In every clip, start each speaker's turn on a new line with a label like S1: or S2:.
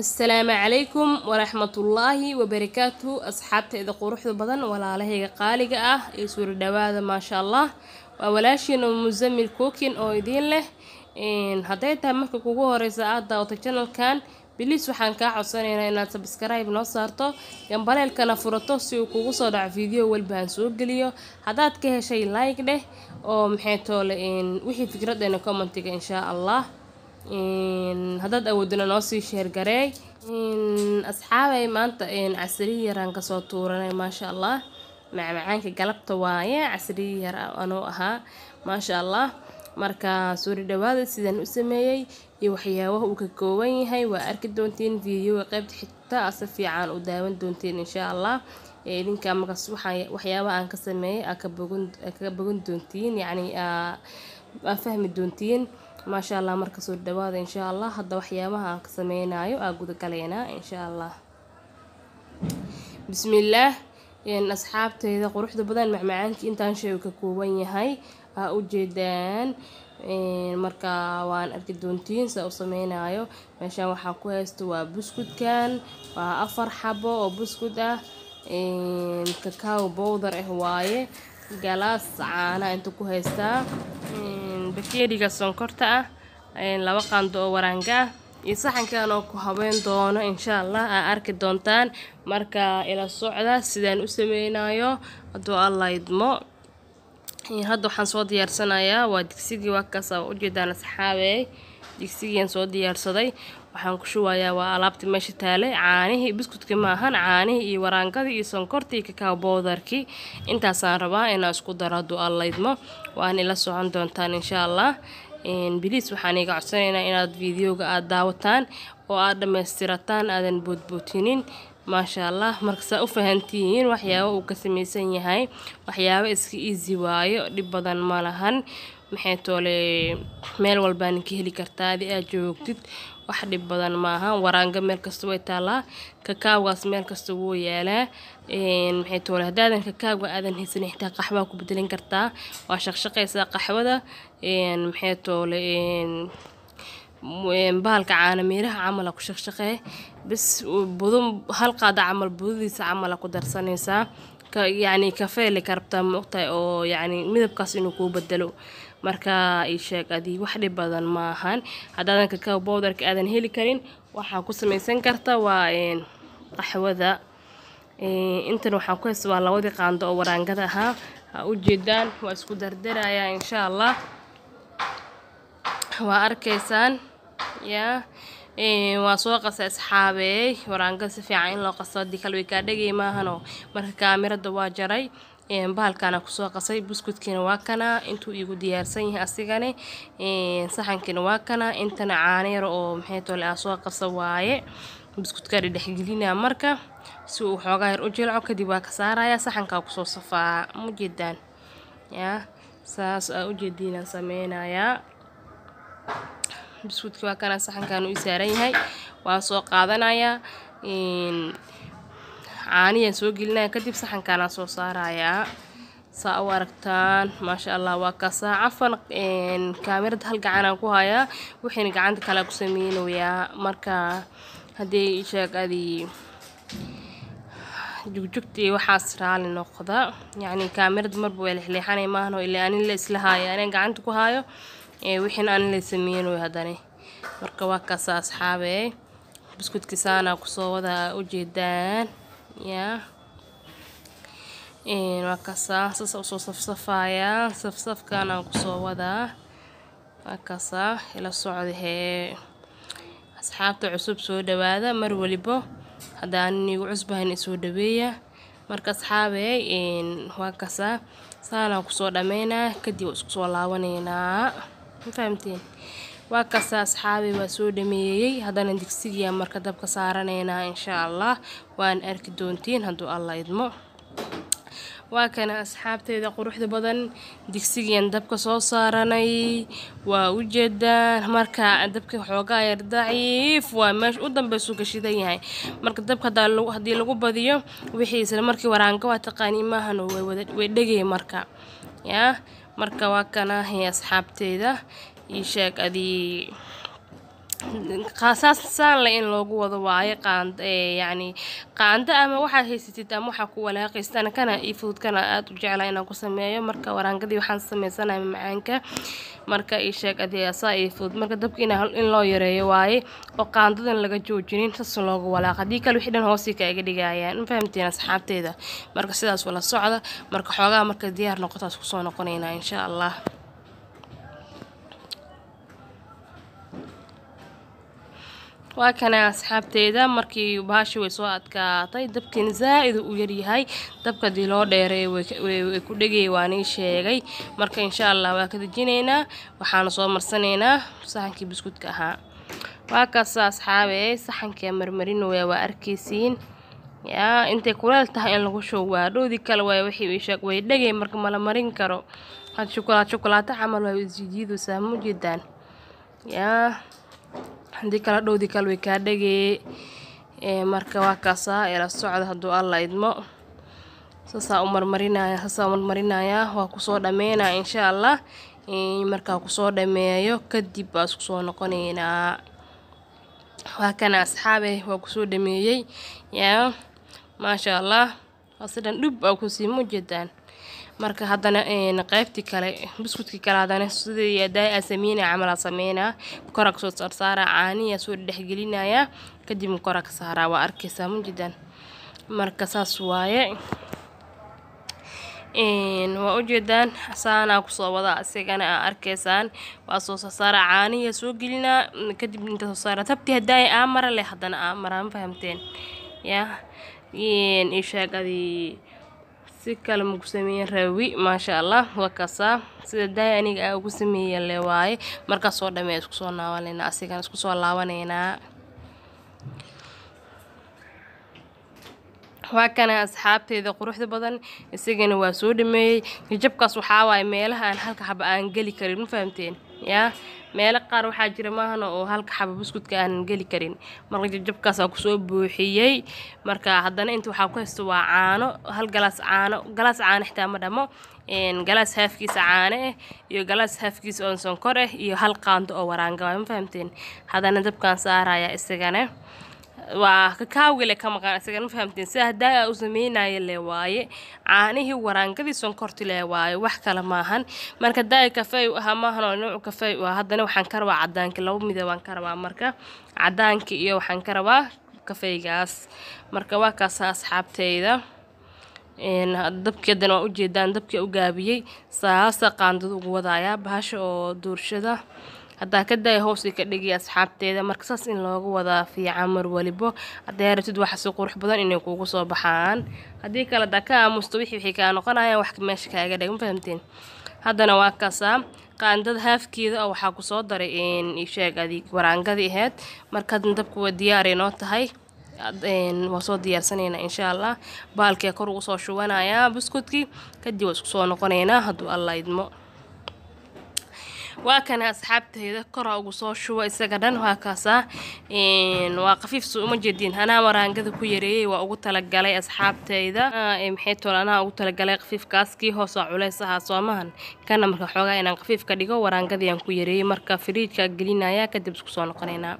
S1: Asalaamu calaykum waraxmatullaahi wabarakaatuhu. Asxaabtayda quruxda badan, walaalahayga qaaliga ah ee suura dhawaada, maasha Allah. Waa walaashiina Musamil Cooking oo idiin leh. Hadday tahay marka kugu horeysa aad daawato channelkan, please waxaan kaa codsanaynaa inaad subscribe noo saarto, gambaleelkana furato si uu kugu soo dhaco video walba aan soo geliyo. Haddaad ka heshay, like dheh, oo maxay toole wixii fikradeena commentiga, insha Allah. Haddaad awoodina noo sii share gareey. Asxaabay, maanta casriye yaraan kasoo tuuranay, maasha Allah. Macmacaanka galabta waaye, casriye yar anuu ahaa, maasha Allah. Marka suuri dhawaada, sidaan u sameeyey iyo waxyaabaha uu ka kooban yahay waa arki doontiin videoga qaybta xigta, si fiican u daawan doontiin, insha Allah. Idinka markaas waxyaabaha aan ka sameeyey aa kaga bogan doontiin, yacni aa fahmi doontiin, maasha Allah. Marka soo dhawaada, insha Allah. Hadda waxyaabaha aan ka sameynayo aa guda galaynaa, insha Allah. Bismillaah. Asxaabteyda quruxda badan, macmacaankii intaan shay ka kooban yahay aa ujeedaan. Marka waan arki doontiin saa u sameynayo. Meeshaan waxaa ku haysto waa buskudkan, waa 4 xabo oo buskud ah, cacao powder ah waaye, galaas caana inta ku haystaa, bakeeriga sonkorta ah, 2 qaando oo waraanga ah iyo saxankan oo ku habeyn doono, insha Allah aa arki doontaan. Marka ila socda sidaan u sameynayo, hadduu Allah idmo. Hadda waxaan soo diyaarsanayaa waa digsigii, waa kaas aa ujeedaan, asxaabey. Digsigiiaan soo diyaarsaday, waxaan ku shubayaa waa alaabtii meesha taalay, caanihii, buskudkii maahan, caanihii iyo waraangadii iyo sonkortii iyo cacao powderkii. Intaasaan rabaa inaan isku daro, hadduu Alla idmo. Waan ila socon doontaan, insha Allah. Please waxaan iga codsanaynaa inaad videoga aad daawataan oo aad dhammaystirataan, aadan boodbootinin, maasha Allah. Marka saa u fahantihiin waxyaaba uu ka samaysan yahay, waxyaaba iska easy waayo, dhib badan ma lahan. Maxay toole, meel walbaan ka heli kartaa adi aad joogtid, wax dhib badan maaha. Waraanga meel kasta way taalaa, kakaawgaas meel kasta wuu yaalaa. Maxay toole, haddaadan kakaawga aadan haysanin, xitaa qaxwaa ku bedelin kartaa. Waa shaqshaqaysaa qaxwada, maxay toole, bahalka caana miiraha camal ku shaqshaqee bas, budo hal qaada camal, budadiisa camal ku darsanaysaa. Yacni kafee le ka rabtaa, ma ogtahay, oo yacni midabkaas inuu kuu bedelo. Marka ii sheeg adii, wax dhib badan ma ahan. Haddaadan cacao powderka aadan heli karin, waxaa ku samaysan karta waa qaxwada. Intan waxaan ku haysta waa labadii qaando oo waraangada ahaa, ha ujeedaan. Waa isku dardarayaa, insha Allah, waa arkaysaan. Yaa waa soo qasay, asxaabeey. Waraangada si fiican in loo qaso, haddii kale way kaa dhegay maahanoo. Marka kaamirada waa jaray, bahalkaana kusoo qasay. Buskudkiina waa kana, intuu iigu diyaarsan yahay asigane. Saxankiina waa kana, intana caano yar oo maxay tole aa soo qasa waaye. Buskudkaa dhexgelinaa marka si uu xoogaa yar u jilco, kadib waa ka saaraya, saxankaa kusoo safaa, mujeedaan? Yaa saas aa ujeediinaan sameynayaa. Buskudki waa kana, saxankan uu saaran yahay, waa soo qaadanayaa, caaniyaan soo gelinaya, kadib saxankaanaa soo saarayaa, saa u aragtaan, maasha Allah. Waa kasaa. Cafan, kaamirada hal gacanaan ku hayaa, wixiina gacanta kale ku sameynayaa. Marka haddii sheeg adii jugjugtii waxaas, raali noqda. Yacni kaamirada marba way lexleexanay maahan, ilaa anin la isla haayo, anin gacanta ku haayo, wixiina anin la sameynayo haddana. Marka waa kaasa, asxaabey. Buskudki saanaa kusoo wadaa, ujeedaan? Yaa waa kasaa, saasa usoo safsafayaa, safsafkaanaan kusoo wadaa, waa kasaa. Ila socdahee, asxaabta cusub, soo dhawaada. Mar walibo haddaan igu cusbahayn, isoo dhaweeya. Marka asxaabey, waa kasaa, saanaan kusoo dhameynaa, kadib waa isku soo laabanaynaa, ma fahamteen? Waa kasaa, asxaabey, waa soo dhameeyey. Haddana digsigiyaa marka dabka saaranaynaa, insha Allah. Waan arki doontiin, hadduu Allah idmo. Waa kana, asxaabteyda quruxda badan, digsigiian dabka soo saaranay, waa ujeedaan. Marka dabka xoogaa yar daciif waa, meesha u dambeysuu ka shidan yahay. Marka dabka haddii lagu badiyo wixii, isla markii waraanga waa taqaanii maahan, way dhegay. Marka yaa marka waa kana, asxaabteyda, ii sheeg adii. Qaasaas saan le in loogu wado waaye qaand yacni qaando ama waxaad haysatid ama waxaa ku walaaqaystaan kana ii fudud, kana aad u jeclaa inaan ku sameeyo. Marka waraangadii waxaan sameysanaya macaanka, marka ii sheeg adiga saa ii fudud. Marka dabka in loo yareeyo waaye oo qaandadan laga joojinin, saas loogu walaaqa. Haddii kale wixii dhan hoosii ka iga dhigayaan, ma fahamteen asxaabteyda? Marka sidaas wala socda. Marka xoogaa marka diyaar noqotaas kusoo noqonaynaa insha Allah. Waa kana asxaabteyda, markii bahashi way soo adkaatay, dabkiina zaa'id u yaryahay. Dabka hadii loo dheereeyo way ku dhegay, waan ii sheegay. Marka insha Allah waa ka dejinaynaa, waxaana soo marsanaynaa saxankii buskudka ahaa. Waa kaas asxaabe, saxankii marmarinaya waa arkaysiin. Yaa intay kuleel tahay in lagu shubo waa dhoodi kale waay, wixii ii sheeg way dhegay, marka mala marin karo. Had shukulaato camal waa isjiidaysaa, ma ujeedaan? Yaa haddii kala dhowdi kale way kaa dhagee. Marka waa kaasaa, ila socda hadduu Alla idmo. Saasaa u marmarinaya, saasaa u marmarinaya, waa kusoo dhameynaya insha Allah. Markaa kusoo dhameeyo kadib baa isku soo noqonaynaa. Waa kana asxaabe, waa kusoo dhameeyey. Yaa maasha Allah, waa sidan dhub aa kusii, ma ujeedaan? Marka haddana qaybtii kale, buskudkii kale, haddana sidii daay aa sameynaya camal aa sameynaa, koraa kasoo saarsaara, caaniyaa soo dhexgelinaya, kadibna koraa ka saaraa, waa arkaysaa, ma ujeedaan? Marka saas waaye, waa ujeedaan, saanaa kusoo wada asigana aa arkaysaan. Waa soo saara, caaniyaa soo gelinaa, kadib inta soo saara tabti hadaaya aa mara leh, haddana aa maraa, ma fahamteen? Yaa ii sheeg adii si kale maku sameeyen rawi. Maasha Allah, waa kaasaa sida daaya aniga aa ugu sameeya le waaye. Markaas soo dhameeya isku soo naawanayna, asigana isku soo laabanaynaa. Waa kana asxaabteyda quruxda badan, isagana waa soo dhameeyey. Jajabkaas waxaa waaye meelaha aan halka xaba aan geli karin, ma fahamteen? Yaa meelo qaar waxaa jira maahana oo halka xaba buskudka aanan geli karin, marka jajabkaasaa kusoo buuxiyey. Marka haddana inta waxaa ku haysta waa caano, hal galaas caano, galaas caano xitaa ma dhamo, galaas haafkiisa caano ah iyo galaas haafkiisa oo sonkor ah iyo hal qaando oo waraanga waay, ma fahamteen? Haddana dabkaan saaraya, isagana waa kakaawgile ka maqan isaga, ma fahamteen? Sida hadaa u sameynaya le waaye, caanihii, waraangadii, sonkorti le waaye, wax kale maahan. Marka daaya kafey u ahaa maahan oo noocu kafey u ahaa. Haddana waxaan ka rabaa cadaanki, laba midab waan ka rabaa. Marka cadaanki iyo waxaan ka rabaa kafeygaas. Marka waa kaasa asxaabteyda. Dabkii haddana waa ujeedaan, dabkii u gaabiyey, saasa qaandada ugu wadayaa bahasha oo duurshada. Haddaa ka daaya hoosii ka dhigay asxaabteeda. Marka saas in loogu wadaa fiican mar walibo hadday rabtid waxa si qurux badan inay kugu soo baxaan. Haddii kale haddaa ka aamusto wixii kaa noqonayaan wax meesha kaaga dhig, ma fahamteen? Haddana waa kaasaa qaandada haafkeeda oo waxaa kusoo daray ii sheeg adig waraangadii ahayd. Marka hadda dabku waa diyaar inoo tahay, waa soo diyaarsanaynaa insha Allah. Baalkee kor ugu soo shubanayaa buskudkii, kadib waa isku soo noqonaynaa hadduu Alla idmo. Waa kana asxaabteyda, koraa ugu soo shuba isaga dhan, waa kaasaa. Waa khafiif, soo uma jeedin? Anaa waraangada ku yareeyey, waa ugu talagalay asxaabteyda. Maxay tool anaa ugu talagalay khafiifkaas, kii hoosaa culays ahaa soomahan kana. Marka xoogaa inaan khafiif ka dhigo waraangadii aan ku yareeyey. Marka firiijka gelinaya, kadib isku soo noqonaynaa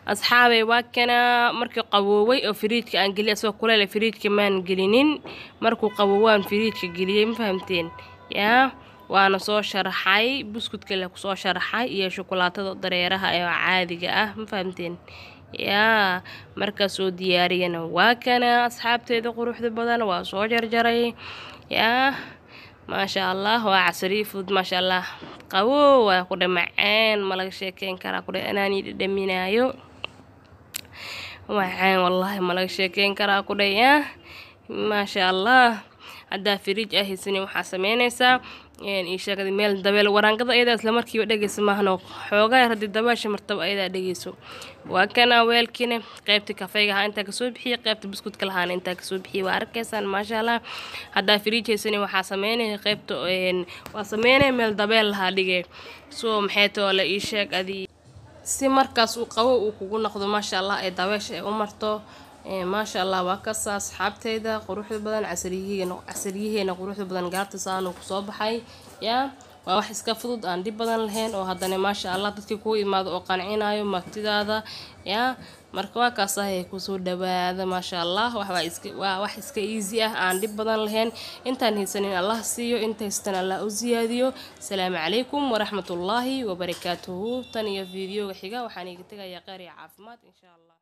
S1: asxaabey. Waa kana markii qawooway oo firiijka aan geliyay, asagoo kuleel firiijka maan gelinin, markuu qawoowaan firiijka geliyey, ma fahamteen? Yaa waana soo sharaxay buskudka le kusoo sharaxay iyo shukulaatada dareeraha ee caadiga ah, ma fahamteen? Yaa markaa soo diyaariyana waa kana asxaabteeda quruxda badan, waa soo jarjaray. Yaa maasha Allah, waa casariyo fudud, maasha Allah, qabow waa ku dhamaceen, ma laga sheekeyn karaa ku anaanii dhadhaminaayo macaan, wallaahi ma laga sheekeyn karaa ku dhay. Yaa maasha Allah, haddaa firiij ah haysanin waxaa sameynaysaa ii sheegay meel dabeel waraangada ayadaa isla markiiba dhegeysa maahno, xoogaa yar haddii dabeesha martaba ayadaa dhegeyso. Waa kana weelkiina, qaybta kafeyga ahaa intaa kasoo bixiyey, qaybta buskudka lahaana intaa kasoo bixiyey, waa arkaysaan maasha Allah. Haddaa firiij haysanin waxaa sameynaya qaybta waa sameynaya meel dabeel lahaa dhigay, so maxay toole ii sheeg adii si markaas uu qabo uu kugu noqdo maasha Allah ee dabeesha ay u marto maasha Allah. Waa kasa asxaabteyda quruxda badan, casariyihiina, casariyihiina quruxda badan, gaarta saanuu kusoo baxay. Yaa Waa wax iska fudud aan dhib badan lahayn oo haddana maasha Allah dadkii kuu imaado oo qancinayo martidaada yaa. Marka waa kaas ahay, kusoo dhawaada maasha Allah. Waa wax iska easy ah aan dhib badan lahayn. Intaan haysanin Allah siiyo, inta haystan Allah u siyaadiyo. Asalaamu calaykum waraxmatullaahi wabarakaatuhu. Tan iyo fiidiyoga xiga waxaan iga tegayaa kheyr iyo caafimaad insha Allah.